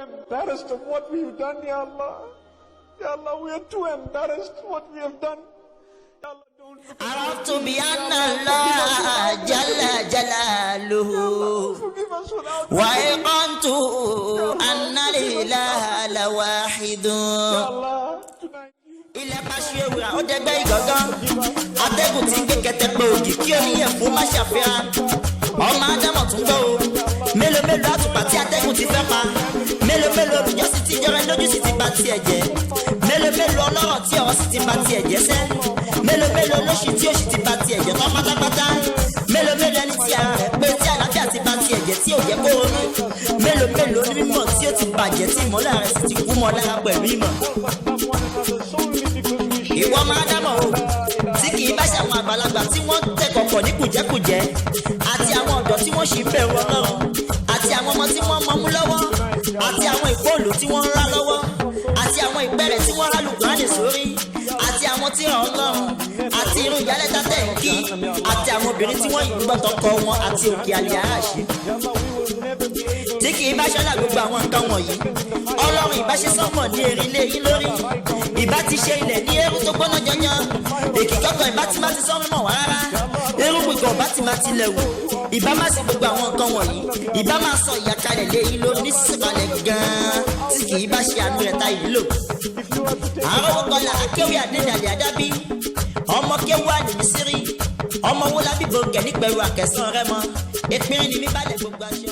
Embarrassed of what we've done, Ya Allah. Ya Allah, we are too embarrassed what we have done. Ya Allah, don't look at عرفت بأن الله جل جلاله forgive us without وأيقنت أن الإله لواحد. Ya Allah, tonight. Ilẹ̀ paṣu ewúrà ó dẹgbẹ́ ìgàngán, atẹ́gùn tí ń gbé kẹtẹpẹ ògì kí oníyẹ̀fún má ṣàfihàn. Ọmọ ádámọ̀ tún gbọ́ o. Mélòó mélòó àtùpà tí atẹ́gùn ti fẹ́ pa? Mélòó mélòó olùjọ́sìn tí jọrọ lójú sì ti ba tiẹ̀ jẹ́? Mélòó mélòó ọlọ́rọ̀ tí ọ̀rọ̀ sì ti ba tiẹ̀ jẹ́ sẹ́? Mélòó mélòó olóṣì tí òṣì ti ba tiẹ̀ jẹ́ tán pátápátá? Mélòó mélòó ẹni tí ara rẹ̀ pé tí àlàáfíà ti ba tiẹ̀ jẹ́ tí ò jẹ́ kó ronú? Mélòó mélòó onímọ̀ tí ó ti bàjẹ́ tí ìmọ́lẹ̀ rẹ̀ sì ti kú mọ́ lára pẹ̀lú ìmọ̀? Love one another solely because we share. Ìwọ máa dámọ̀ o, tí kì í bá ṣe àwọn àgbàlagbà tí wọ́n tẹ̀ kọ̀kọ̀ ní kùjẹ́kùjẹ́, àti àwọn ọ̀dọ́ tí wọ́n sì ń bẹ̀rù Ọlọ́run, àti àwọn ọmọ tí wọ́n mọmú lọ́wọ́, àti àwọn ìpóòlù tí wọ́n ń rá lọ́wọ́, àti àwọn ìpẹ́rẹ̀ tí wọ́n rá lùkùránì sórí, àti àwọn tí ràn Ọlọ́run, àti irun ìyálẹ́ta tẹ̀ ń kí, àti àwọn obìnrin tí wọ́n yìí gbọ́tọ̀ kọ wọn, àti òkè àlè àràṣe, Ya Allah, we will never be able tí kì í bá ṣọlá gbogbo àwọn nǹkan wọ̀nyí, Ọlọ́run ìbá ṣe sánmọ̀ ní erin lé yín lórí, ìbá ti ṣe ilẹ̀ ní eérú tó gbóná janjan, èkì kọ́kọ́ ìbá ti má ti sánmọ̀ wá rárá, erúgbìn kan ìbá ti má tilẹ̀ wù. Ìbá má ṣe gbogbo àwọn nǹkan wọ̀nyí, ìbá máa sọ ìyàkalẹ̀ lé yín lórí ní sísèkalẹ̀ gan-an, tí kì í bá ṣe àánú rẹ̀ ta ìlú lò. Àròwó kọlà akéwì àdédàlẹ̀ àdábí, ọmọ kéwù àdìmísírí, ọmọ wo lábí bòǹkẹ̀ nípẹ̀rù àkẹsàn rẹ mọ ìpínrin ní míbalẹ̀ gbogbo aṣọ.